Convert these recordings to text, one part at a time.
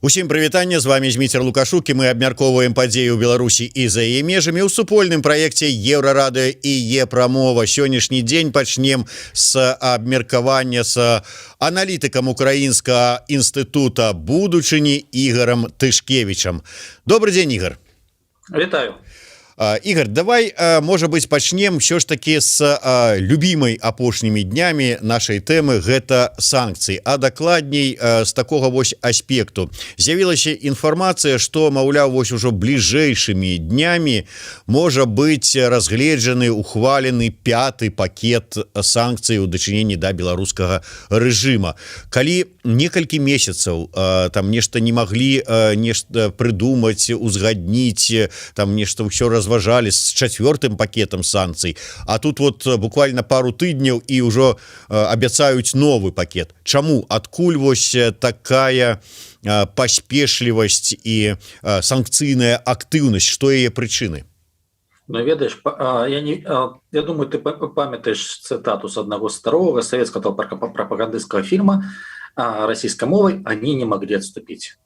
Усім прывітанне, з вами Зміцер Лукашук, і мы абмяркоўваем падзеі ў Беларусі і за яе межамі ў супольным праекце Еўрарадыё і Епрамова. Сённяшні дзень пачнем з абмеркавання з аналітыкам Украінскага інстытута будучыні Ігарам Тышкевічам. Добрый день, Ігор. Вітаю. Игорь, давай, можа быть, пачнем все ж таки с любимой апошнімі днямі нашай тэмы, гэта санкцыі, а дакладней з такога вось аспекту. З'явілася інфармацыя, что, маўляў, вось ужо бліжэйшымі днямі можа быць разгледжаны, ухвалены пяты пакет санкцый у дачыненні да беларускага рэжыма. Калі некалькі месяцаў там нешта не маглі нешта прыдумаць, узгадніць, там нешта ўсё разважалі с чацвёртым пакетам санкцый, а тут вот буквально пару тыдняў, і ўжо абяцаюць новы пакет. Чаму, адкуль вось такая паспешлівасць і санкцыйная актыўнасць, что яе прычыны? Ну, ведаеш, я не я думаю, ты памятаеш цытату з аднаго старога савецкага прапагандысцкага фільма расійскай мовай: «Они не могли отступить».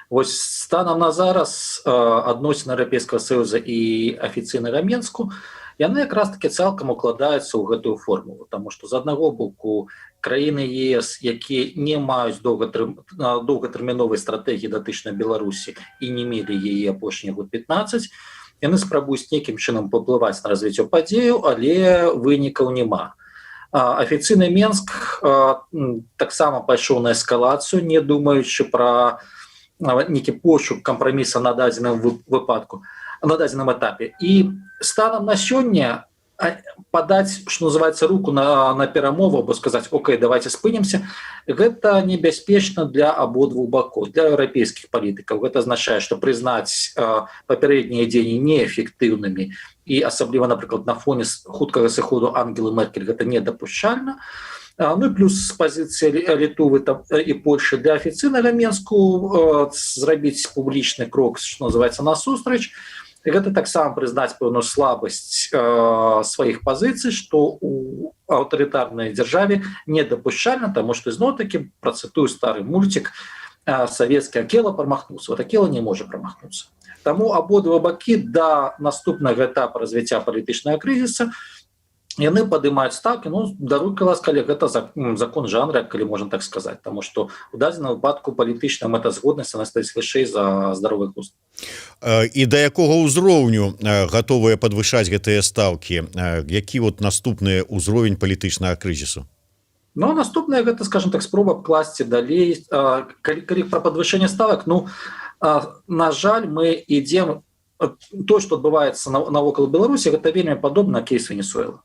Вось станам на зараз адносіны Еўрапейскага Саюза і афіцыйнага Менску, яны якраз таки цалкам укладаюцца ў гэтую формулу, тому что, з аднаго боку, краіны ЕС, якія не маюць доўгатэрміновай стратэгіі датычна Беларусі і не мелі яе апошні год 15, яны спрабуюць нейкім чынам паўплываць на развіццё падзею, але вынікаў няма. Афіцыйны Менск таксама пайшоў на эскалацыю, не думаючы пра нейкі пошук кампраміса на дадзеным выпадку, на дадзеным этапе. І станам на сёння падаць, что называется, руку на перамову або сказаць: «Окей, давайте спынімся», гэта небяспечна для абодвух бакоў. Для еўрапейскіх палітыкаў гэта азначае, что прызнаць папярэднія дзеянні неэфектыўнымі, і асабліва, напрыклад, на фоне хуткага сыходу Ангелы Меркель гэта недапушчальна. Ну і плюс з пазіцыі Літувы там і Польшы. Для афіцыйнага Менску зрабіць публічны крок, что называется, насустрач, гэта таксама прызнаць пэўную слабасць сваіх пазіцый, што у аўтарытарнай дзяржаве недапушчальна, таму што, ізноў-такі працытую стары мульцік савецкі: «Акела промахнулся». Вот Акела не можа промахнуться. Таму абодва бакі да наступнага этапа развіцця палітычнага крызіса яны падымаюць ставки. Ну, даруй, ласка, але гэта закон жанра, калі можна так сказать, тому что у дадзеным выпадку палітычная мэтазгоднасць, она стаіць вышэй за здаровы глузд. І да якога ўзроўню гатовыя падвышаць гэтыя стаўкі? Які вот наступны ўзровень палітычнага крызісу? Ну, наступная гэта, скажем так, спроба класці далей. Калі пра падвышэнне ставак, ну, на жаль, мы ідзем, то, что адбываецца навокал Беларусі, гэта вельмі падобна кейс Венесуэла.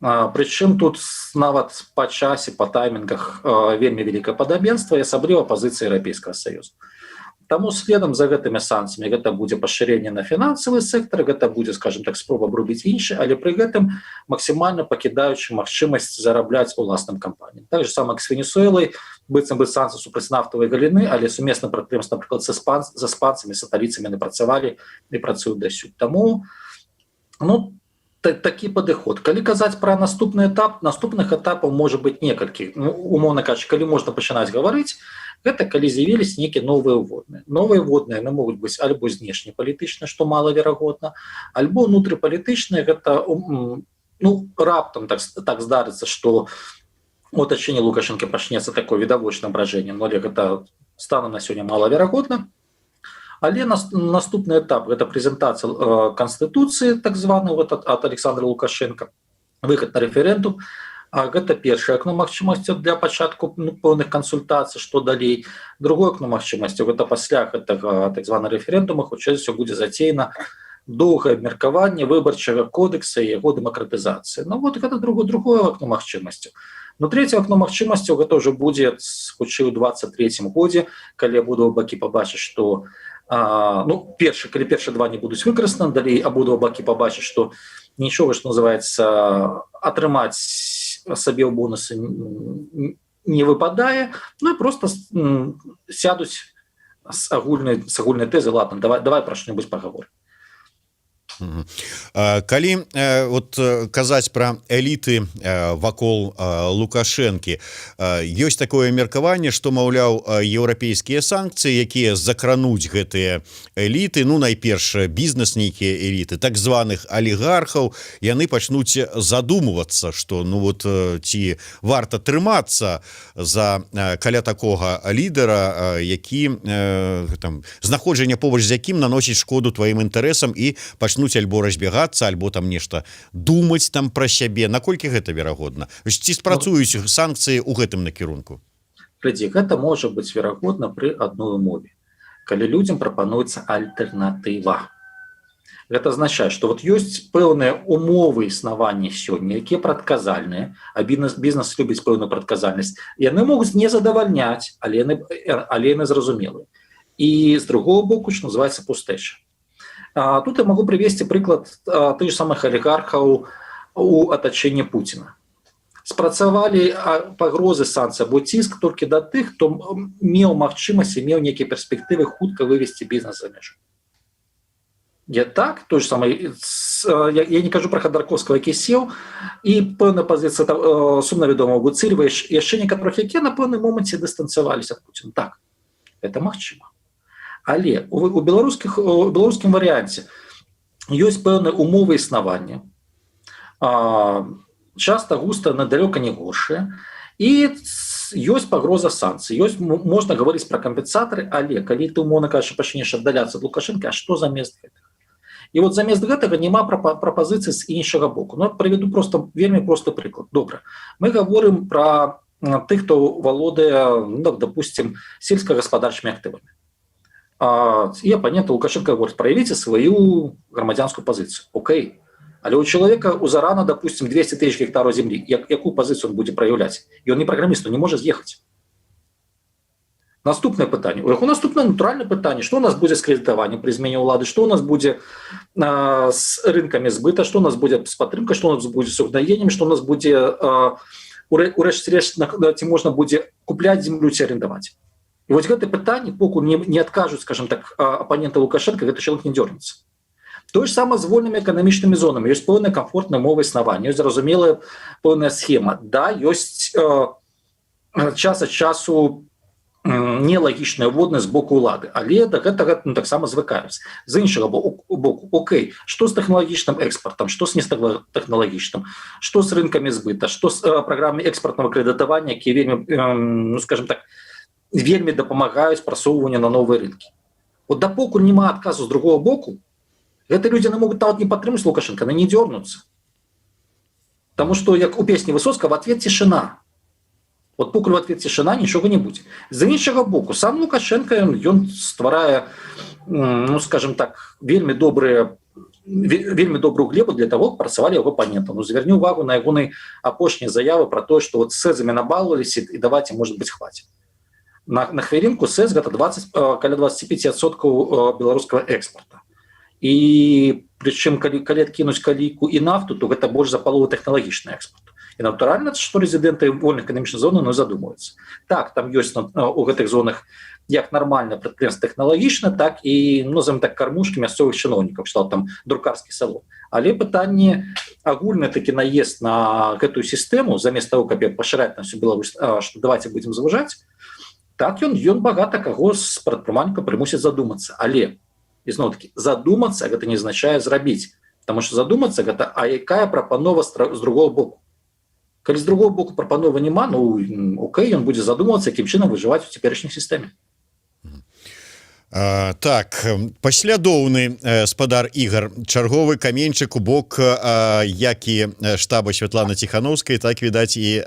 Прычым тут нават па часе, па таймінгах вельмі вялікае падабенства і асабліва пазіцыі Еўрапейскага Саюза. Таму следам за гэтымі санкцыямі гэта будзе пашырэнне на фінансавы сектор, гэта будзе, скажем так, спроба абрубіць іншы, але пры гэтым максімальна пакідаючы магчымасць зарабляць уласным кампаніям. Так же самак з Венесуэлай, быццам бы санкцыі супраць нафтавай галіны, але сумесна прадпрыемства, напрыклад, з іспанцамі, з італійцамі яны працавалі і працуюць дасюль. Таму, ну, такі падыход. Калі казаць пра наступны этап, наступных этапаў можа быць некалькі. Ну, умоўна кажучы, калі можна пачынаць гаварыць, гэта калі з'явілись нейкія новыя ўводныя. Новыя ўводныя яны могуць быць альбо знешнепалітычна, што малаверагодна, альбо унутрыпалітычныя. Гэта ну, раптам так здарыцца, што у атачэнні Лукашэнкі пачнецца такое відавочнае абражэнне, но але гэта станам на сёння малаверагодна. Але наступны этап гэта прэзентацыя канстытуцыі, так званы, вот, от Александра Лукашенко, выхад на рэферэндум. А гэта першае акно магчымасцяў для пачатку, ну, пэўных кансультацый, што далей. Другое акно магчымасцяў — гэта пасля гэтага так званы рэферэндума, хутчэй за ўсё, будзе зацеяна доўгае абмеркаванне Выбарчага кодекса і яго дэмакратызацыі. Ну вот, гэта другое акно магчымасцяў. Но третье окно магчымасцяў — гэта ўжо будзе хутчэй у 23 годзе, калі абодва бакі пабачыць, что ну, першы, калі першы два не будуць выкарыстаны, далей абодва бакі пабачыць, что нічога, что называется, атрымаць сабе ў бонусы не выпадае, ну і просто сядуць з агульнай тэзы: «Ладно, давай, давай про что-нибудь поговорим». Калі вот казаць про эліты вакол Лукашэнкі, ёсць такое меркаванне, что, маўляў, еўрапейскія санкцыі, якія закрануць гэтыя эліты, ну, найперш бізнес нейкія эліты, так званых алігархаў, яны пачнуць задумвацца, что, ну вот, ці варта трымацца за каля такога лідара, які там, знаходжанне побач з якім наносіць шкоду тваім інтарэсам, і пачнуць альбо разбегацца, альбо там нешта думаць там пра сябе. Наколькі гэта верагодна? Ці спрацуюць санкцыі ў гэтым накірунку? Глядзі, гэта можа быць верагодна пры адной умове: калі людзям прапануецца альтэрнатыва. Гэта азначае, что вот ёсць пэўныя умовы існавання сёння, якія прадказальныя, а бізнес любіць пэўную прадказальнасць. Яны могуць не задавальняць, але яны зразумелыя. І з другого боку, что называется, пустэча. Тут я могу прывесці прыклад тых же самых алігархаў у атачэнні Пуціна. Спрацавалі пагрозы санкцый або ціск толькі да тых, хто меў магчымасць і меў нейкія перспектывы хутка вывесці бізнес за мяжу. Я так то же самое, я не кажу про Хадарковского, які сеў, і пэўна пазіцыя там, сумна вядома, Гуцырьева, яшчэ некаторых, якія на пэўным моманце дыстанцаваліся ад Пуціна. Так, это магчыма. Але у беларускім варыянце ёсць пэўныя умовы існавання, часто густо на далёка не горшыя, і ёсць пагроза санкцый, ёсць, можна гаварыць пра кампенсатары, але калі ты, умоўна кажучы, пачнеш аддаляцца ад Лукашэнкі, а што замест гэтага? І вот замест гэтага няма прапазіцыі з іншага боку. Ну, прыведу просто вельмі просты прыклад. Добра, мы гаворым про тых, хто валодае, ну, допустим, сельскагаспадарчымі актывамі, і апаненты Лукашенко говорит: «Проявите сваю грамадзянскую пазіцыю». Окей, але у человека у зарана, допустим, 200 тысяч гектаров земли, якую пазіцыю он будзе праяўляць? Ён не праграміст, он не можа з'ехаць. Наступнае пытанне, у яго наступнае натуральнае пытанне: что у нас будзе з крэдытаваннем пры змене ўлады, что у нас будзе с рынкамі сбыта, что у нас будзе з падтрымкай, что у нас будзе с угнаеннем, что у нас будзе урэшце рэшт, ці можна будзе купляць землю ці арендаваць. І вось гэты пытанне покуль не адкажуць, скажем так, апаненты Лукашенко, гэты чалавек не дёрнецца. То же самое з вольнымі эканамічнымі зонамі. Ёсць пэўная комфортная мова існавання, ёсць зразумелая пэўная схема. Да, ёсць час ад часу нелагічная водная з боку улады, але да гэтага, ну, таксама звыкаюць. З іншага боку, Окей, что з тэхналагічным экспортам, что з нехналагічным, что з рынкамі сбыта, что з праграмай экспортного крэдытавання, якія вельмі, ну, скажем так, вельмі дапамагаюць прасоўванню на новыя рынкі? Вот дапокуль няма адказу з другого боку, гэта людзі не могуць нават не падтрымаць Лукашенко, на не дёрнуцца. Таму что, як у песні Высоцкага, в ответ тишина. Вот покуль в ответ тишина, нічога не будзе. З іншага боку, сам Лукашенко, ён стварае, ну, скажем так, вельмі добрую глебу для того, працавалі яго апанента. Ну, звярні увагу на ягонай апошнія заявы про то, что вот сэзамі набаловались и давайте, может быть, хватит. На хвілінку, СЭЗ — гэта 20, каля 25% беларускага экспорта, і прычым калі адкінуць калійку і нафту, то гэта больш за палову тэхналагічны экспорт. І натуральна, што рэзідэнты вольных эканамічных зон, ну, задумваюцца. Так, там ёсць у гэтых зонах як нармальна прадпрыемства тэхналагічна, так і, ну, назовем так, кармушкі мясцовых чыноўнікаў, что там друкарскі салон. Але пытанне: агульны такі наезд на гэтую сістэму, замест того, каб пашыраць на всю Беларусь, что давайте будем завужаць, так, ён багата каго з прадпрымальніка прымусіць задумацца. Але ізноў-таки, задумацца — гэта не азначае зрабіць, потому что задумацца — гэта: а якая прапанова з другого боку? Калі з другого боку прапанова няма, ну, окей, ён будзе задумвацца, якім чынам выжываць у цяперашняй сістэме. Так, паслядоўны, спадар Ігар, чарговы каменьчык у бок як і штаба Святланы Ціхановскай, так, відаць, і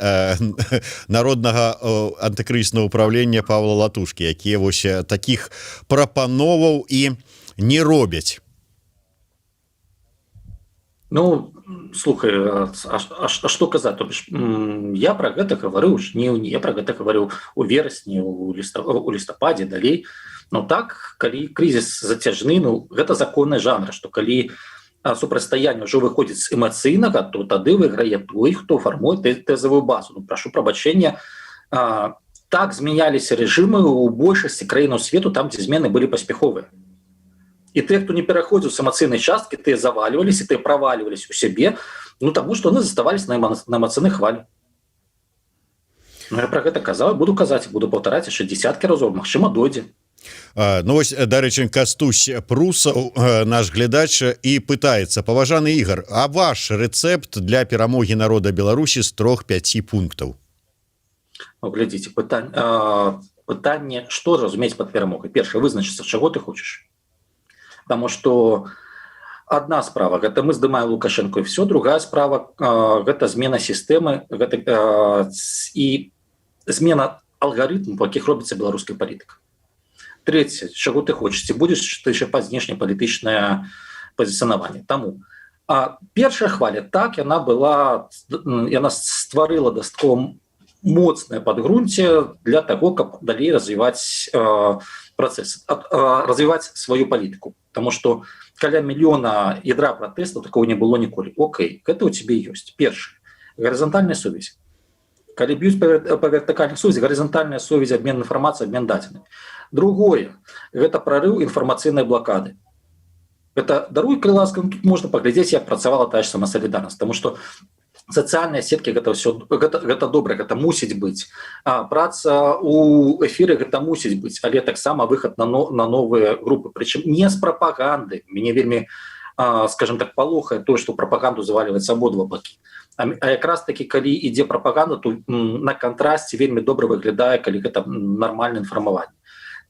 народнага антыкрызнага управлення Павла Латушкі, якія вось таких прапановаў і не робяць. Ну, слухай, а што казаць? То бишь, я про гэта гаварыў ж не я про гэта гаварыў у верасні, у лістападзе, далей. Ну так, калі крызіс зацяжны, ну, гэта законны жанр, што калі супрацьстаянне ўжо выходзіць з эмацыйнага, то тады выйграе той, хто фармуе тэзавую базу. Ну, прашу прабачэння, так змяняліся рэжымы ў большасці краінаў свету, там, дзе змены былі паспяховыя. І тыя, хто не пераходзіў з эмацыйнай часткі, тыя завальваліся, тыя правальвались у сябе, ну, таму што яны заставались на эмацыйнай хвалі. Ну, я про гэта казаў, буду казаць, буду паўтараць яшчэ десяткі разоў, магчыма, дойдзе. Ну вось, дарэчы, Кастусь Прусаў, наш глядач, і пытаецца: «Паважаны Ігар, а ваш рэцэпт для перамогі народа Беларусі з 3-5 пунктаў?» Ну, глядзіце, пытанне, што разумець пад перамогай. Першае, вызначыцца, чаго ты хочаш. Потому что одна справа — гэта мы здымаем Лукашенко и все, другая справа — гэта змена сістэмы, гэта і змена алгарытму, по якіх робіцца беларуская палітыка. Третье, чаго ты хочаш, ці будзеш ты чапаць знешнепалітычнае пазіцыянаванне. Таму а першая хваля, так, яна была, яна стварыла дастаткова моцнае падгрунце для того, каб далей развіваць працэс, развіваць сваю палітыку. Потому что каля мільёна ядра пратэсту, такого не было ніколі. Окей, гэта у тебе ёсць першы гарызантальная сувязь. Калі б'юць па вертыкальных сувязь, гарызантальная сувязь, обмен інфармацыі, обмен дадзены. Другое — гэта прорыў інфармацыйнай блакады. Это, даруй, калі ласка, ну, тут можна паглядзець, як працавала тая ж сама «Солидарность», потому что сацыяльныя сеткі — гэта все, гэта добра, гэта мусіць быць, а праца у эфіры — гэта мусіць быць, але таксама выхад на новыя групы, прычым не з прапаганды. Мяне вельмі, скажем так, палохае то, что прапаганду заваливается абодва бакі. А якраз таки, калі ідзе прапаганда, то на кантрасце вельмі добра выглядае, калі гэта нармальна інфармаванне.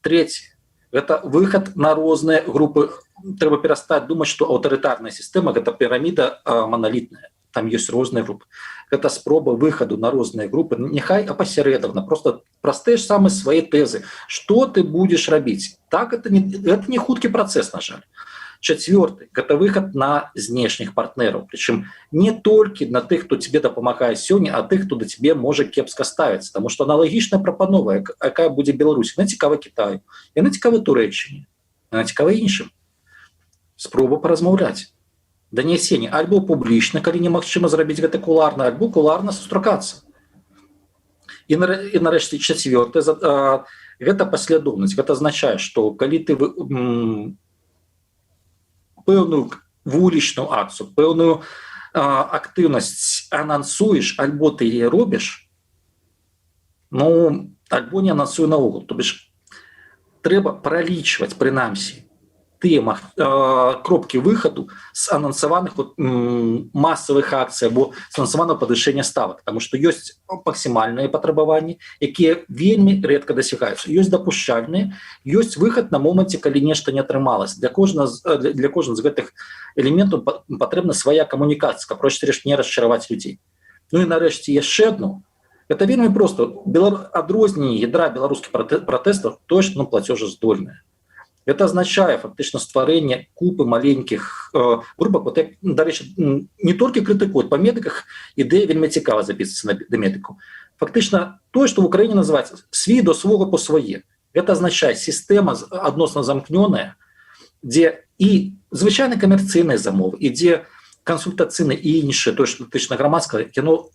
Третье — гэта выхад на розныя групы. Трэба перастаць думаць, что аўтарытарная сістэма — гэта піраміда маналітная, там ёсць розныя групы. Гэта спроба выхаду на розныя групы, няхай апасярэдавана, просто простыя ж самыя свае тэзы, что ты будешь рабіць. Так, это не хуткі працэс, на жаль. Чацвёрты — гэта выхад на знешніх партнераў, прычым не толькі на тых, хто тебе дапамагае сёння, а тых, хто да тебе можа кепска ставіцца, тому что аналагічная прапанова, якая будзе Беларусь, на цікава Китаю, яна цікава Турэччыне, яна цікава іншым. Спроба паразмаўляць, данесенне альбо публічна, калі немагчыма зрабіць гэта куларна, альбо куларна сустракацца. І нарэшце, чацвёртае — гэта паслядоўнасць. Гэта азначае, что калі ты пэўную вулічную акцыю, пэўную актыўнасць анансуеш, альбо ты яе робіш, ну, альбо не анансуй наогул. То бишь трэба пралічваць прынамсі тыя кропкі выхаду з анансаваных вот масавых акцый або з анансаванага падвышэння ставак, потому что ёсць максімальныя патрабаванні, якія вельмі рэдка дасягаюцца, ёсць дапушчальныя, ёсць выхад на моманце, калі нешта не атрымалася. Для кожнага з гэтых элементаў патрэбна свая камунікацыя, каб проще не расчараваць людзей. Ну і нарэшце яшчэ одно, это вельмі просто: адрозненне ядра беларускіх пратэстаў, то что, ну, плацежаздольная. Это азначае фактычна стварэнне купы маленькіх групак. Вот, як, дарэчы, не толькі крытыкуюць па медыках, ідэя вельмі цікава, запісацца на да медыку. Фактычна тое, што в Украіне называется «свій до свого по свае». Это азначае сістэма адносна замкнёная, дзе і звычайна камерцыйныя замовы, ідзе кансультацыйны і іншыя, то што датычна грамадскага, яно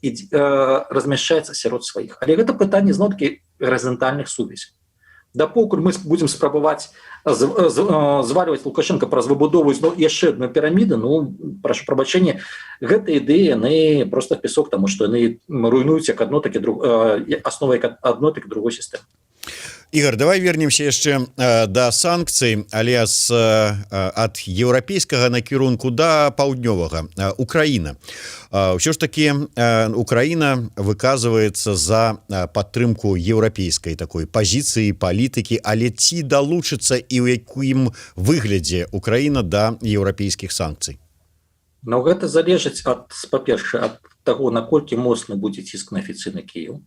размяшчаецца сярод сваіх. Але гэта пытанне зноў-таки гарызантальных сувязей. Дапокуль мы будзем спрабаваць звальваць Лукашенко праз выбудову зноў яшчэ одну піраміду, ну, прашу прабачэння, гэта ідэі, яны просто в песок, тому что яны руйнуюць як одно, так і друг асновы як адной, так і другой сістэмы. Ігар, давай вернемся яшчэ да санкцый, але з ад еўрапейскага накірунку да паўднёвага. Украіна, ўсё ж таки Украіна выказваецца за падтрымку еўрапейскай такой пазіцыі, палітыкі, але ці далучыцца і ў якім выглядзе Украіна да еўрапейскіх санкцый? Но гэта залежыць ад, па-першае, ад таго, наколькі моцны будзе ціск на афіцыйны Кіев,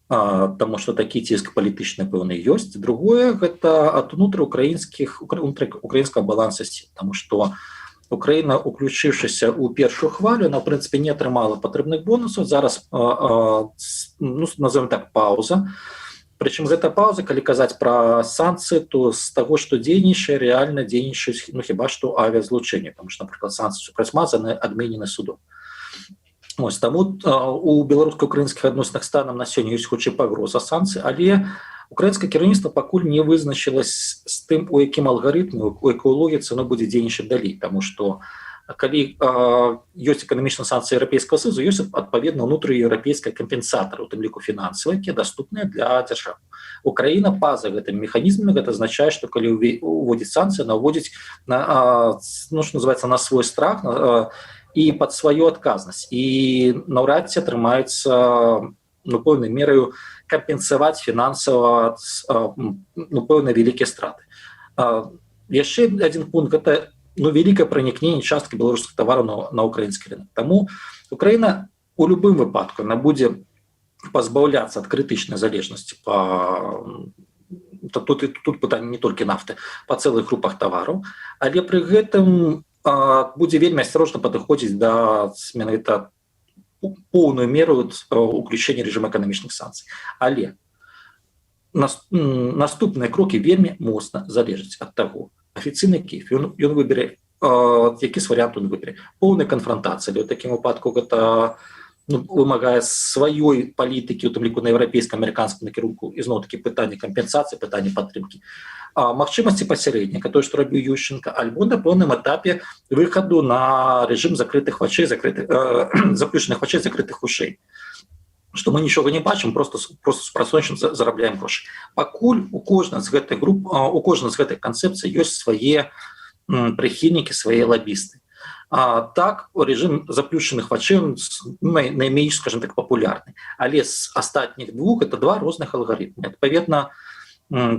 потому что такі ціск палітычны пэўны ёсць. Другое — гэта ад унутрыукраінскіх украінскага баланса сіл, потому что Украіна, уключыўшыся ў першую хвалю, на прынцыпе, не атрымала патрэбных бонусаў. Зараз, ну, назовем так, пауза. Прычым гэта пауза, калі казаць пра санкцыі, то з таго, што дзейнічае, рэальна дзейнічаюць, ну, хіба што авіазлучэнне, потому что, напрыклад, санкцыі супраць МАЗа адменены судом. Ось, таму у беларуска-украінскіх адносінах станам на сёння ёсць хутчэй пагроза санкцый, але украінскае кіраўніцтва пакуль не вызначылась з тым, у якім алгарытме, у якой логіцы оно будзе дзейнічаць далей, таму што калі ёсць эканамічна санкцыі Еўрапейскага Саюзу, ёсць адпаведна ўнутрыеўрапейская кампенсатор, у тым ліку фінансавыя, якія даступныя для дзяржаў. Украіна па-за гэтымі механізмамі. Гэта азначае, што калі уводзіць санкцыі, наводзіць на, ну, что называется, на свой страх і под сваю адказнасць, і наўрад ці атрымаецца, ну, пэўнай мераю кампенсаваць фінансава, ну, пэўныя вялікія страты. Яшчэ один пункт — гэта, ну, вялікае пранікненне часткі беларускіх тавараў на украінскі рынок. Таму Украіна у любым выпадку она будзе пазбаўляцца ад крытычнай залежнасці по тут пытанне не толькі нафты, па цэлых групах тавараў, але пры гэтым будзе вельмі асцярожна падыходзіць да менавіта поўную меру уключэння режима эканамічных санкцый. Але наступныя крокі вельмі моцна залежаць ад таго, афіцыйны Кіев, ён выбере, які з варыянту он выбере: поўная канфронтацыя, у такім выпадку гэта, ну, вымагае сваёй палітыкі, у тым ліку на еўрапейскам, амерыканскім накірунку, ізноў-такі пытанне кампенсацыі, пытанне падтрымкі, магчымасці пасярэдніка, то, што рабіў Ющенко, альбо на пэўным этапе выхаду на рэжым закрытых вачэй, закрытых заплюшчаных вачэй, закрытых вушэй, что мы нічога не бачым, просто супрацоўнічаем, зарабляем грошы. Пакуль у кожнай з гэтых груп, у кожнай з гэтай канцэпцыі ёсць свае прыхільнікі, свае лабісты. Так, режим заплюшчаных вачэй найменш, скажем так, папулярны, але з астатніх двух это два розных алгарытмы. Адпаведна,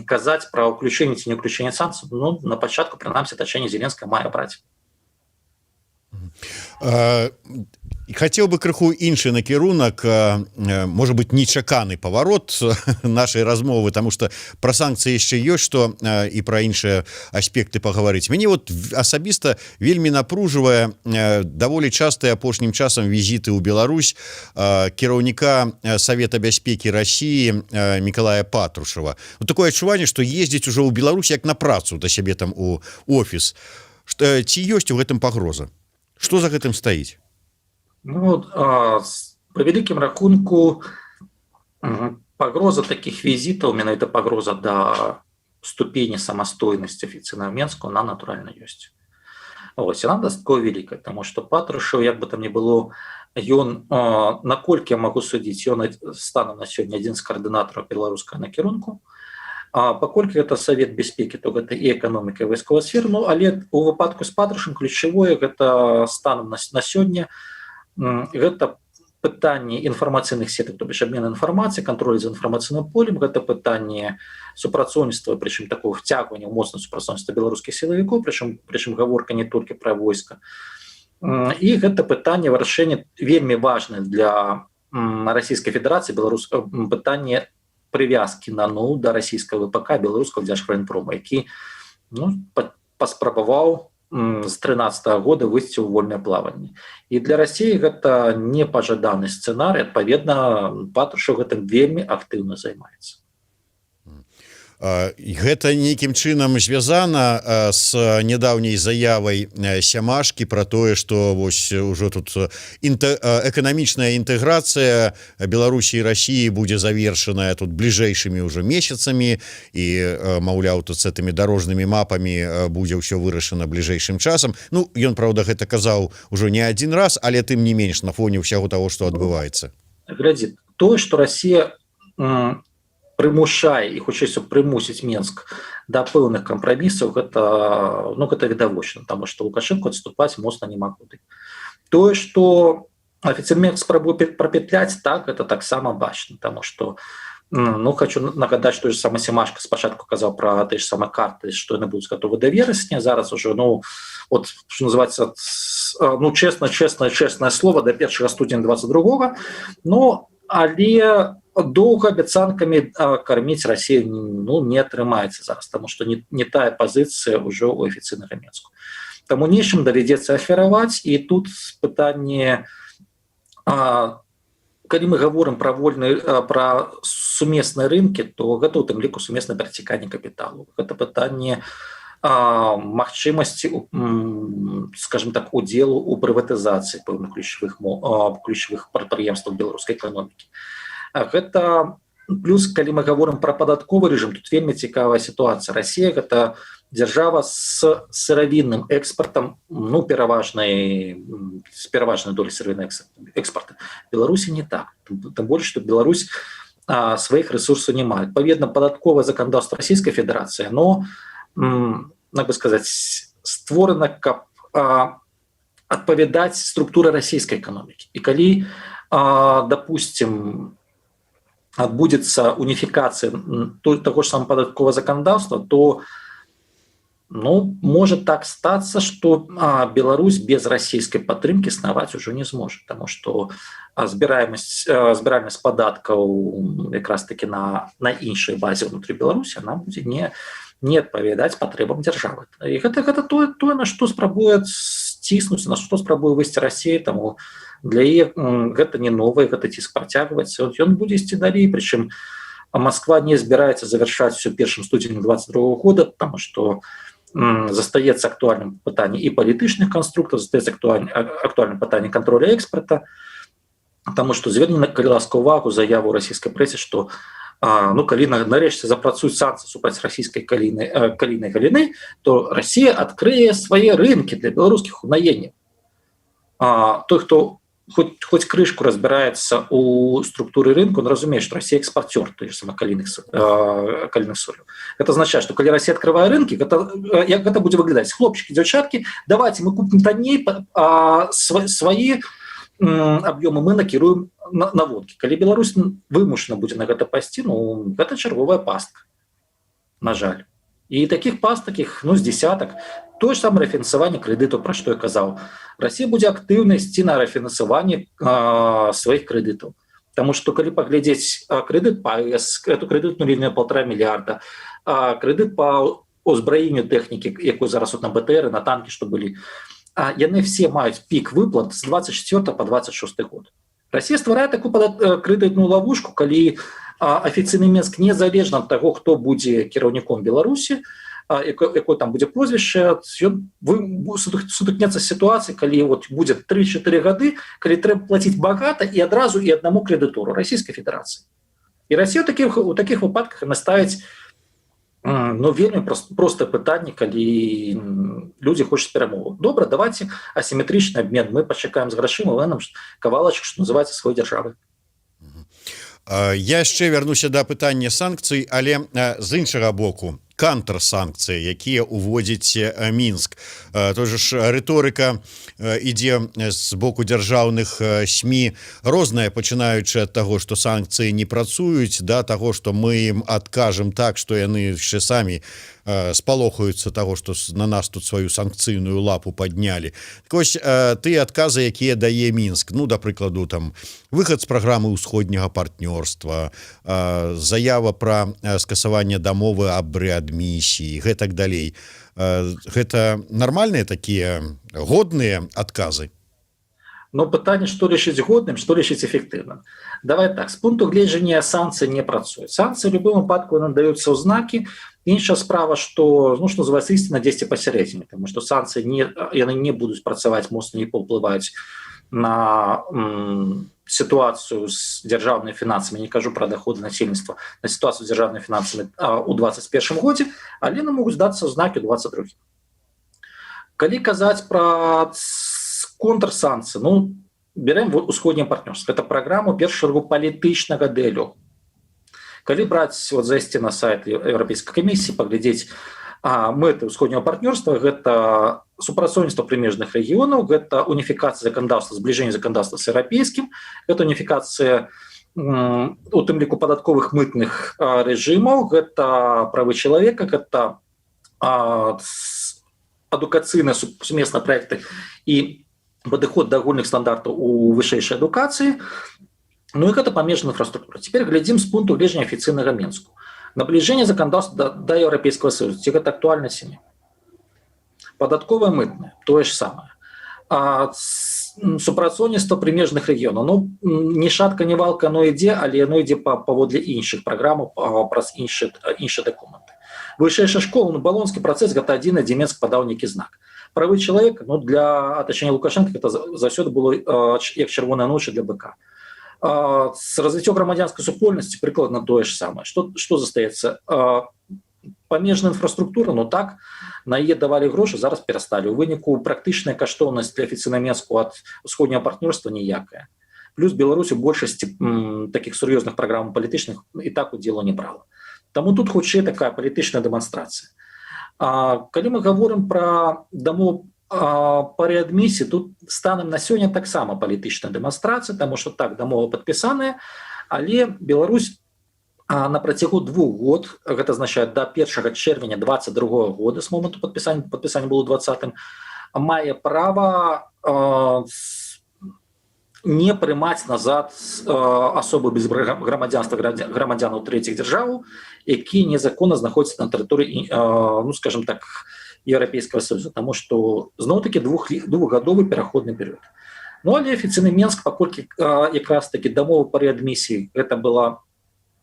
казаць пра ўключэнне ці не ўключэнне санкцый, ну, на пачатку, прынамсі, атачэнне Зеленскага мае браць. Хотел бы крыху іншы накірунак, может быть, нечаканы паварот нашай размовы, потому что про санкцыі яшчэ ёсць что і про іншыя аспекты пагаварыць. Мяне вот асабіста вельмі напружвае даволі частыя апошнім часам візіты ў Беларусь кіраўніка Совета бяспекі России Мікалая Патрушева. Вот такое адчуванне, что ездзіць уже ў Беларусь як на працу да сябе там у офіс. Что, ці ёсць у гэтым пагроза, что за гэтым стаіць? Ну, по вялікім рахунку, пагроза таких візітаў, менавіта пагроза да ступені самастойнасці афіцыйнага Менску, она натуральна ёсць. Ось, яна дастаткова вялікая, тому что Патрушев, як бы там ни было, ён, наколькі я могу судзіць, ён станам на сёння адзін з каардынатараў беларускага накірунку. А паколькі это Совет бяспекі, то гэта і эканоміка, і вайсковая сфера. Ну, але у выпадку з Патрушем ключавое гэта станам на сёння гэта пытанне інфармацыйных сетак, то бишь обмен інфармацыі, кантроль за інфармацыйным полем, гэта пытанне супрацоўніцтва, прычым такого вцягвання ў моцна супрацоўніцтва беларускіх сілавікоў, прычым гаворка не толькі пра войска, і гэта пытанне вырашэння, вельмі важное для Расійскай Федэрацыі, беларус пытанне прывязкі на ну да расійскага ВПК, беларускага дзяржваенпрома, які, ну, паспрабаваў з 13 -го года выйсці ў вольнае плаванне. І для Расіі гэта непажаданы сцэнарый. Адпаведна, Патрушев гэтым вельмі актыўна займаецца. Гэта нейкім чынам звязана с нядаўняй заявай Сямашкі про тое, что вось ўжо тут эканамічная інтэграцыя Беларусі і России будзе завершаная тут бліжэйшымі ўжо месяцамі і, маўляў, тут с этими дорожными мапамі будзе ўсё вырашана бліжэйшым часам? Ну, ён, праўда, гэта казаў ужо не один раз, але тым не менш на фоне ўсяго того, что адбываецца. Глядзі, тое, что Россия прымушае і хутчэй прымусіць Менск да пэўных кампрамісаў, гэта, ну, гэта відавочна, потому что Лукашенко адступаць моцна няма куды. Тое, что афіцыйны спрабуе прапетляць, так, это таксама бачна, тому что, ну, хочу нагадаць, что же сама Семашка спачатку казаў про ты ж самыя карты, что яны будуць готовы до верасня. Зараз уже, ну вот, что называется, ну, честно, честно, честное слово, до 1 студзеня 22. Но але доўга абяцанкамі карміць Россию, ну, не атрымаецца зараз, тому что не тая пазіцыя ўжо у афіцыйнага Менску. Таму нечым давядзецца ахвяраваць. І тут пытанне, калі мы гаворым пра вольны, пра сумесныя рынкі, то гэта у тым ліку сумеснае пераціканне капіталу, гэта пытанне магчымасці, скажем так, удзелу у прыватызацыі пэўных ключавых прадпрыемстваў беларускай эканомікі. Гэта плюс, калі мы гаворым пра падатковы рэжым, тут вельмі цікавая сітуацыя. Расія — гэта дзяржава с сыравінным экспортам, ну, пераважнай, з пераважнай долей сыравіннай экспорта. Беларусі не так, тым больш что Беларусь сваіх ресурсаў не мае. Адпаведна, падатковае заканадаўства Расійскай Федэрацыі, но, як бы сказаць, створана, каб адпавядаць структуры расійскай эканомікі. І калі, допустим, адбудзецца уніфікацыя таго ж самого падатковага заканадаўства, то, ну, может так статься, что Беларусь без расійскай падтрымки існаваць ужо не зможа, потому что збіраемасць падаткаў якраз таки на іншай базе внутри Беларусі, она будзе не адпавядаць патрэбам дзяржавы. І гэта тое, на што спрабуе сціснуць, на што спрабуе выйсці Расія. Таму для яе гэта не новае, гэты ціск працягваецца, ён будзе ісці далей. Прычым Москва не збіраецца завяршаць все першым студзенем 22 года, потому что застаецца актуальным пытанне і палітычных канструктаў, застаецца актуальным пытанне контроля экспорта. Потому что зверні, калі ласка, увагу заяву расійскай прэсе, что ну, калі нарэшце запрацуюць санкцыі супраць расійскай калійнай галіны, то Расія адкрые свае рынкі для беларускіх угнаенняў. Той, хто хоть крышку разбирается у структуры рынку, он разумеет, что Россия экспортер той же самой калийных соляў. Это означает, что калі Россия открывает рынки, это, як гэта будзе выглядаць? Хлопчики, дзяўчаткі, давайте мы купим танней, а свои объемы мы накіруем на водкі. Калі Беларусь вымушана будзе на гэта пайсці, ну, гэта чарговая пастка, на жаль. І таких пастак іх, ну, з десятак. Тое ж самае рэфінансаванне крэдыту, пра што я казаў. Расія будзе актыўна ісці на рэфінансаванне сваіх крэдытаў. Таму што калі паглядзець крэдыт па АЭС, эту крэдытную лінію 1,5 мільярда, крэдыт па узбраенню тэхнікі, якую зараз вот на БТР, на танкі, што былі, яны все маюць пік выплат з 24 по 26 год. Расія стварае такую крэдытную ловушку, калі афіцыйны Менск, незалежна ад таго, хто будзе кіраўніком Беларусі, якое там будзе прозвішча, ён сутыкнецца з сітуацыяй, калі вот будзе 3-4 гады, калі трэба плаціць багата і адразу і аднаму крэдытору — Расійскай Федэрацыі. І Расія у таких выпадках наставіць, ну, вельмі простае пытанне: калі людзі хочуць перамогу, добра, давайте асіметрычны обмен, мы пачакаем з грашыма, вы нам кавалачак, что называется, свой дзяржавы. Я яшчэ вярнуся да пытання санкцый, але з іншага боку кантрсанкцыі, якія уводзіць Мінск. Той же ж рыторыка ідзе з боку дзяржаўных СМІ розная, пачынаючы ад таго, што санкцыі не працуюць, да таго, што мы ім адкажам так, што яны яшчэ самі спалохаюцца таго, што на нас тут сваю санкцыйную лапу паднялі. Так вось, тыя адказы, якія дае Мінск, ну, да прыкладу, там выхад з праграмы Усходняга партнёрства, заява пра скасаванне дамовы аб рэадмісіі, гэтак далей, гэта нармальныя такія годныя адказы? Но пытанне, што лічыць годным, што лічыць эфектыўным. Давай так, з пункту гледжання, санкцыі не працуюць. Санкцыі в любым выпадку надаюцца ў знакі. Іншая справа, что, ну, что называется, истина дзесьці пасярэдзіне, потому что санкцыі не яны не будуць працаваць, моцна не паўплываць на сітуацыю з дзяржаўнымі фінансамі, не кажу пра доходы насельніцтва, на сітуацыю з дзяржаўнымі фінансамі у 21 годзе, але яны могуць дацца ў знакі 22. Калі казаць пра контрсанкцыі, ну, берем Усходняе партнёрство, это праграму першую чаргу палітычнага дыялогу. Калі браць, вот зайсці на сайт Еўрапейскай камісіі, паглядзець мэты Усходняго партнёрства, гэта супрацоўніцтва прымежных рэгіёнаў, гэта уніфікацыя заканадаўства, збліжэнне заканадаўства з еўрапейскім, гэта уніфікацыя у тым ліку падатковых, мытных рэжымаў, гэта правы чалавека, гэта адукацыйныя сумесныя праекты і падыход да агульных стандартаў у вышэйшай адукацыі, ну і гэта памежная інфраструктура. Теперь глядзім з пункту гледжання афіцыйнага Менску: набліжэнне заканадаўства да Еўрапейскага Саюза, ці гэта актуальна, ці не? Падатковая, мытная, тое ж самае. Супрацоўніцтва прымежных рэгіёнаў, ну, ні шатка ні валка, но ідзе, але яно ідзе паводле іншых праграмаў, праз іншыя дакументы. Вышэйшая школа, ну, Балонскі працэс, гэта адзіны, дзе Менск падаў нейкі знак. Правы чалавека, ну, для атачэння Лукашенко это заўсёды было як чырвоная ноч для быка. С развіццё грамадзянскай супольнасці прыкладна тое ж самае. Что застаецца? Памежная інфраструктура, ну так, на яе давалі грошы, зараз перасталі. У выніку практычная каштоўнасць для афіцыйна Менску ад Усходняга партнёрства ніякая. Плюс Беларусь у большасці таких сур'ёзных праграм палітычных і так удзелу не брала. Таму тут хутчэй такая палітычная дэманстрацыя. Калі мы гаворым про дамову па рэадмісіі, тут станам на сёння таксама палітычная дэманстрацыя, таму что так, дамова падпісаная, але Беларусь на працягу 2 год, гэта азначае до 1 чэрвеня 22 года с моманту падпісання, падпісання было 20, мае права не прымаць назад асобы без грамадзянства, грамадзянаў трэціх дзяржаваў, якія незаконна знаходзяцца на тэрыторыі, ну, скажем так, Еўрапейскага Союза, таму что зноў-таки двухгадовы пераходны перыяд. Ну, але афіцыйны Менск, паколькі якраз таки дамова па рэадмісіі, гэта была,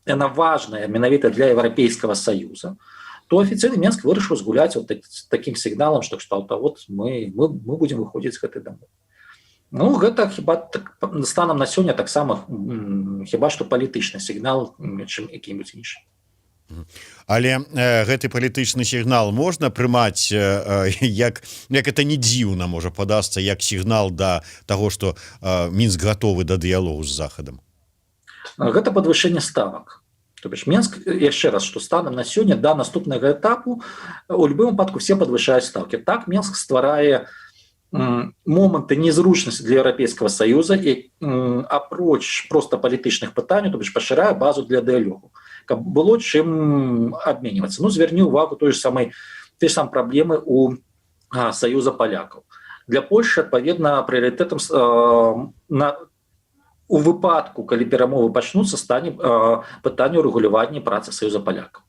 яна важная менавіта для Еўрапейскага Союза, то афіцыйны Менск вырашыў згуляць вот таким сігналам, что кшталта вот мы будем выходзіць з гэтай дамовы. Ну, гэта хіба так, станам на сёння таксама хіба што палітычны сігнал, чым які-нибудь іншы. Але гэты палітычны сігнал можна прымаць, як это не дзіўна можа падасца, як сігнал да таго, что Мінск гатовы да дыялогу з Захадам? Гэта падвышэнне ставак. То бишь Менск, яшчэ раз, что станам на сёння да наступнага этапу у любым выпадку все падвышаюць ставки. Так, Менск стварае моманты незручнасці для Еўрапейскага Союза і, апроч просто палітычных пытанняў, то бишь пашырае базу для дыялогу, каб было чым абменьвацца. Ну, звярні увагу, той же самой те ж сам праблемы у Саюза палякаў. Для Польши, адпаведна, прыярытэтам на у выпадку, калі перамовы пачнуцца, стане пытанне ўрэгулявання працы Саюза палякаў.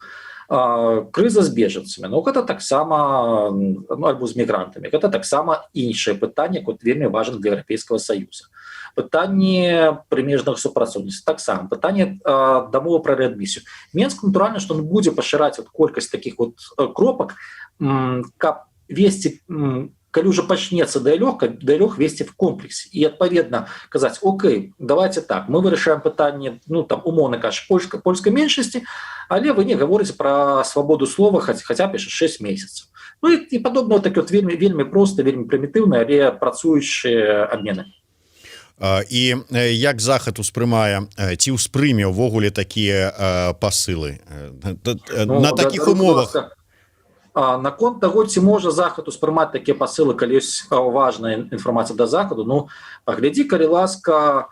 Крыза з бежанцамі, ну, гэта таксама, ну, альбо з мігрантамі, гэта таксама іншае пытанне, кот вельмі важен для Еўрапейскага Саюза. Пытанне прымежных супрацоўніцтв таксама, пытанне дамовы пра рэадмісію. Менск, натуральна, што он будзе пашыраць вот колькасць таких вот кропак, каб весці, калі уже пачнецца дыялог, дыялог весці в комплексе і, адпаведна, казаць: «Окей, давайте так, мы вырашаем пытанне, ну, там, умоўна кажучы, польскай меншасці, але вы не гаворыце про свабоду слова хотя б яшчэ 6 месяцев». Ну і падобна, так вот, вельмі, вельмі просто, вельмі прымітыўна, але працуючыя абмены. І як Захад успрымае ці ўспрыме ўвогуле такія пасылы, ну, на таких умовах? Наконт таго, ці можа Захад успрымаць такія пасылы, калі ёсць важная інфармацыя да Захаду, ну, паглядзі, калі ласка,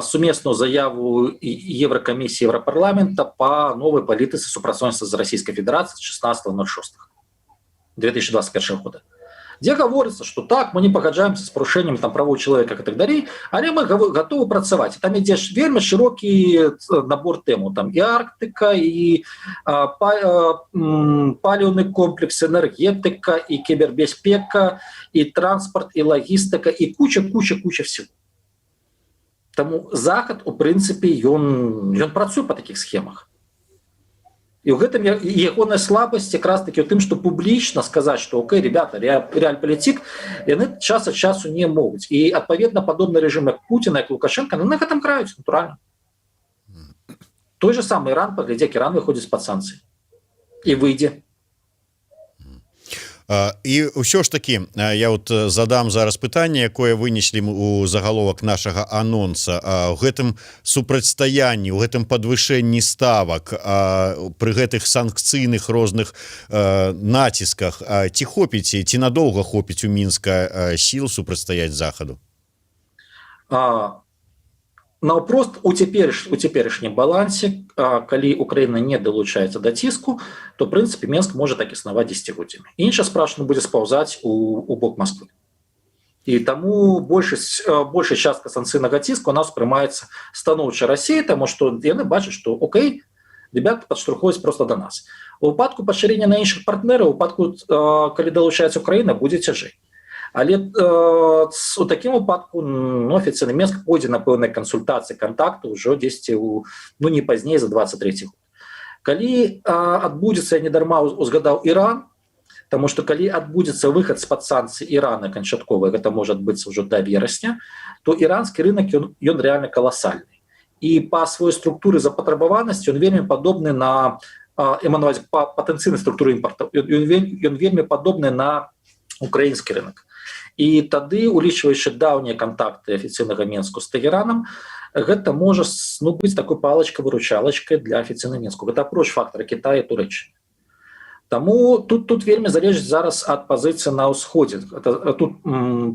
сумесную заяву Еўракамісіі, Еўрапарламента по новой палітыцы супрацоўніцтва з Расійскай Федэрацыі 16.06 2021 года, дзе гаворыцца, что так, мы не пагаджаемся с парушэннем там правоў чалавека и так далей, але мы готовы працаваць. Там ідзе ж вельмі шырокі набор тэму: там і Арктыка, і паліўны комплекс, энергетыка, і кібербяспека, і транспорт, і лагістыка, і куча, куча, куча всего. Таму Захад, у прынцыпе, ён працуе по таких схемах. І ў гэтым ягоная слабасць якраз таки у тым, что публічна сказаць, что окей, ребята, рэальпалітик, яны час ад часу не могуць. І, адпаведна, падобны рэжым, як Пуціна, як Лукашенко, ну, на гэтым граюць, натуральна. Той же самый Иран, паглядзі, як Иран выходзіць з-пад санкцый і выйдзе. І ўсё ж таки я вот задам зараз пытанне, якое вынеслі у загаловак нашага анонса: у гэтым супрацьстаянні, у гэтым падвышэнні ставак, пры гэтых санкцыйных розных націсках, ці хопіць, ці надоўга хопіць у Мінска сіл супрацьстаяць Захаду? Наўпрост, у цяперашнім балансе, калі Украина не далучаецца да ціску, то, прынцыпе, Менск можа так існаваць десятгоддзямі. Інша справа, будзе спаўзаць у бок Москвы. І таму большая частка санкцыйнага ціску у нас прымаецца станоўча России, таму что яны бачаць, что окей, Ребят падштурхваюць просто до нас. У выпадку пашырення на іншых партнераў, у выпадку, калі далучаецца Украіна, будзе цяжэй. Але у такім выпадку, ну, афіцыйны Менск пойдзе на пэўныя кансультацыі, кантакту ўжо дзесьці у, ну, не пазней за 23 год. Калі адбудзецца, я не дарма узгадаў Іран, потому что калі адбудзецца выхад з-пад санкцый Ірана канчатковы, гэта можа адбыцца ўжо да верасня, то іранскі рынок, ён реально каласальны, і па сваёй структуры запатрабаванасці он вельмі падобны на па патэнцыйнай структуры імпарта ён вельмі падобны на украінскі рынок. І тады, улічваючы даўнія кантакты афіцыйнага Менску з Тагераном, гэта можа, ну, быць такой палочка выручалочкой для афіцыйнага Менску. Гэта апроч фактора Китая, Турэччыны. Таму тут вельмі залежыць зараз ад пазіцыі на ўсходзе. Это, тут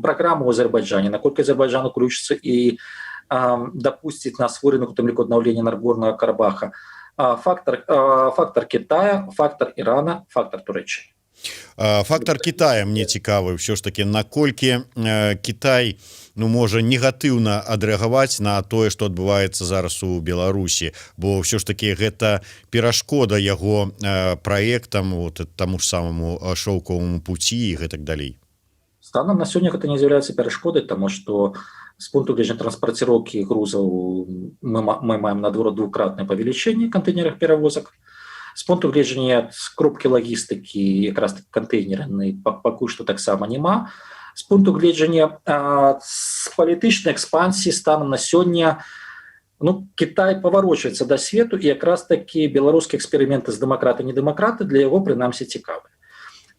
праграма ў Азербайджане, наколькі Азербайджан уключыцца і дапусціць на свой рынок, у тым ліку аднаўлення Нагорнага Карабаха, фактор Китая, фактор Ірана, фактор Турэччыны. Фактор Китая мне цікавы ўсё ж таки, наколькі Китай, ну, можа негатыўна адрэагаваць на тое, что адбываецца зараз у Беларусі, бо ўсё ж таки гэта перашкода яго праектам, вот таму ж самому Шоўкавому пути і гэтак далей. Станам на сёння гэта не з'яўляецца перашкодай, тому что з пункту гледжання транспарціроўкі грузаў мы маем наадварот двукратнае павелічэнне кантэйнерах перавозак. З пункту гледжання кропкі лагістыкі якраз кантэйнеры пакуль што таксама няма. З пункту гледжання з палітычнай экспансіі станам на сёння, ну, Китай паварочваецца да свету, і якраз такі беларускія эксперыменты з дэмакраты, не дэмакраты для яго прынамсі цікавы.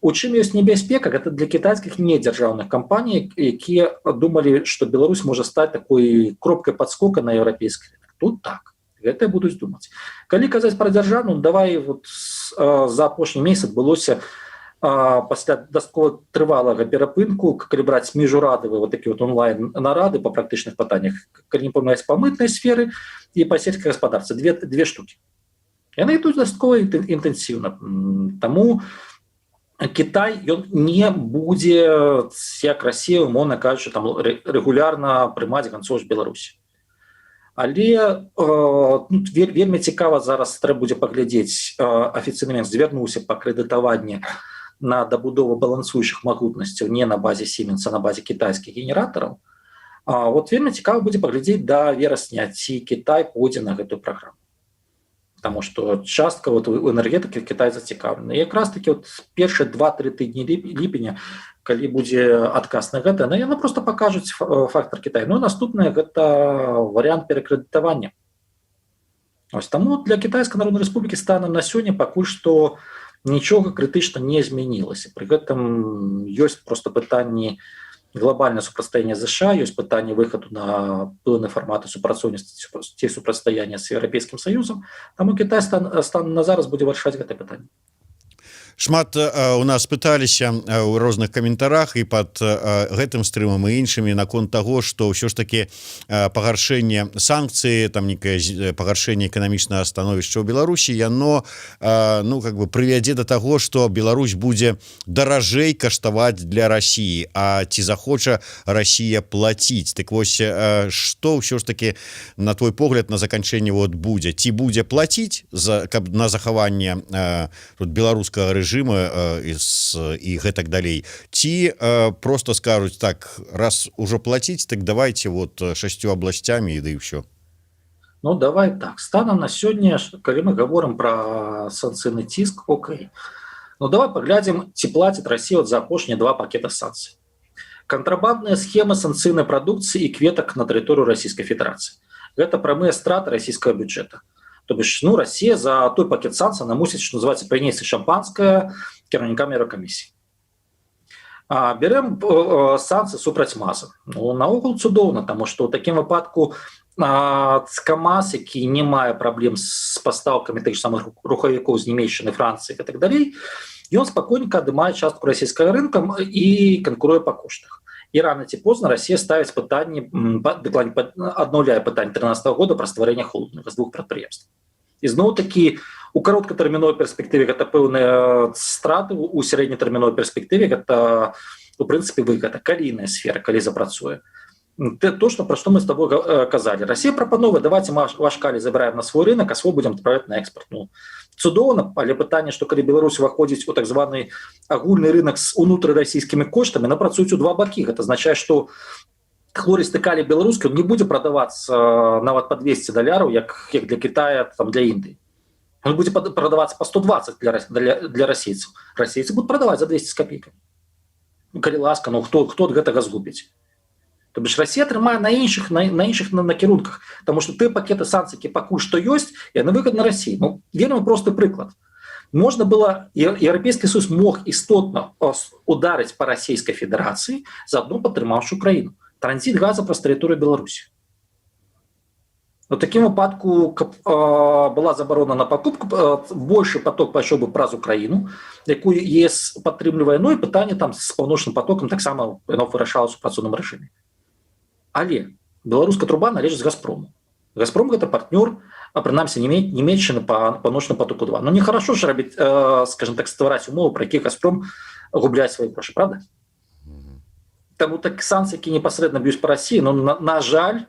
У чым ёсць небяспека? Гэта для кітайскіх недзяржаўных кампаній, якія думалі, што Беларусь можа стаць такой кропкай падскока на еўрапейскі рынок. Тут так гэта будуць думаць. Калі казаць пра дзяржаўну, давай, вот за апошні месяц адбылося, пасля дастаткова трывалага перапынку, калі браць міжурадавы вот такі вот онлайн нарады по практычных пытаннях, калі не памыляюсь, па мытнай сферы і па сельскай гаспадарцы, две штуки, яны ідуць дастаткова інтэнсіўна. Таму Китай, ён не будзе, як Россия, умоўна кажучы, там рэгулярна прымаць ганцоў з Беларусі. Але ну, вельмі цікава зараз трэба будзе паглядзець. Афіцыйны Менск звярнуўся па крэдытаванні на дабудову балансуючых магутнасцяў не на базе Сіменса, на базе кітайскіх генератараў. Вот вельмі цікава будзе паглядзець да верасня, ці Кітай пойдзе на гэтую праграму. Потому что частка вот у энергетыкі Кітай зацікаўлены. Якраз таки вот першыя 2-3 тыдні ліпеня, калі будзе адказ на гэта, на яна просто пакажуць фактор Кітай. Ну, наступнае — гэта варыянт перакрэдытавання. Ось таму для Кітайскай Народнай Рэспублікі станам на сёння пакуль што нічога крытычна не змянілася. Пры гэтым ёсць просто пытанні глобальнае супрацьстаянне ЗША, ёсць пытанне выхаду на пэўны фарматы супрацоўніцтва ці супрацьстаяння з Еўрапейскім Саюзам. Таму Кітай стан на зараз будзе вырашаць гэта пытанне. Шмат у нас пыталіся у розных каментарах і под гэтым стрымам, і іншымі наконт таго, что ўсё ж таки пагаршэнне санкцыі, там некае пагаршэнне эканамічнага становішча ў Беларусі, яно, ну, как бы прывядзе до таго, что Беларусь будзе даражэй каштаваць для России. А ці захоча Россия платіць? Так вось, что ўсё ж таки, на твой погляд, на заканчэнне вот будзе? Ці будзе платіць за каб на захаванне тут беларускага рэжыма і гэтак далей, ці просто скажуць: «Так, раз ужо платіць, так давайте вот шасцю абласцямі, і да і ўсё»? Ну, давай так, станам на сёння, калі мы говорим про санкцыйны ціск, Окей, ну давай паглядзім, ці платит Россия вот за апошнія два пакета санкцый. Кантрабандная схема санкцыйнай прадукцыі і кветак на тэрыторыю Расійскай Федэрацыі — гэта прамыя страты расійскага бюджета. То бишь, ну, Россия за той пакет санкцый, она мусіць, что называется, прынесці шампанское кіраўнікам Еўракамісіі. Берем санкцыі супраць МАЗа. Ну, наогул цудоўна, тому что ў такім выпадку КАМАЗ, які не мае праблем з пастаўкамі тых самых рухавікоў з Нямеччыны, Францыі і так далей, ён спакойненька адымае частку расійскага рынка і канкуруе па коштах. І рано ці позна Россия ставіць пытанні, аднаўляе пытанне 13 -го года пра стварэнне холдынга з двух прадпрыемств. Ізноў такі, у кароткатэрміновай перспектыве гэта пэўныя страты, у сярэднетэрміновай перспектыве гэта у прынцыпе выгада. Калійная сфера, калі запрацуе. То, что про что мы с тобой казалі: Россия прапановы: «Давайте ваш калий забираем на свой рынок, а свой будем отправлять на экспорт». Ну, цудоўна, але пытанне, что калі Беларусь уваходзіць у так званы агульны рынок с унутрырасійскімі коштамі, на працуюць у два бакі. Это означает, что хлористы калий беларускі не будзе прадавацца нават по 200 даляраў, як для Китая там, для Індыі. Он будет продаваться по 120 для расейцаў. Расейцы будут продавать за 200 с копейками. Ну, калі ласка, ну хто ад гэтага згубіць? То бишь Россия атрымае на іншых накірунках, потому что ты пакеты санкцый, пакуль што ёсць, яны выгодна России. Ну, вельмі просты прыклад: можно было, Еўрапейскі союз мог істотна ударыць по Расійскай Федэрацыі, заодно падтрымаўшы Украіну: транзит газа праз тэрыторыю Беларусі. У такім выпадку, каб была забарона на покупку, большы поток пайшоў бы праз Украіну, якую ЕС падтрымлівае. Ну і пытанне там з Паўночным потокам таксама яно вырашалася у працоўным рэжыме. Але беларуская труба належыць Газпрому. Газпром — гэта партнёр, а прынамсі Нямеччыны по Паўночнаму потоку 2. Ну, нехорошо ж рабіць, скажем так, ствараць умовы, про якіх Газпром губляць свои грошы, правда? Таму так, санкцыі, які непасрэдна б'юць по России, но на жаль,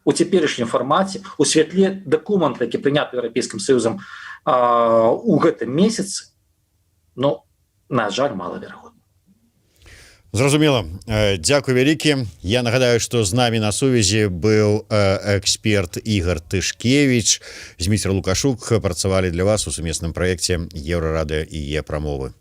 у цяперашнім фармаце, у святле дакумента, які прыняты Еўрапейскім союзам у гэтым месяцы, но, на жаль, малаверагодна. Зразумела, дзякуй вялікі. Я нагадаю, что з нами на сувязі быў эксперт Ігор Тышкевич. Зміцер Лукашук працавалі для вас у сумесным праекце Еўрарадыё і Е Прамовы.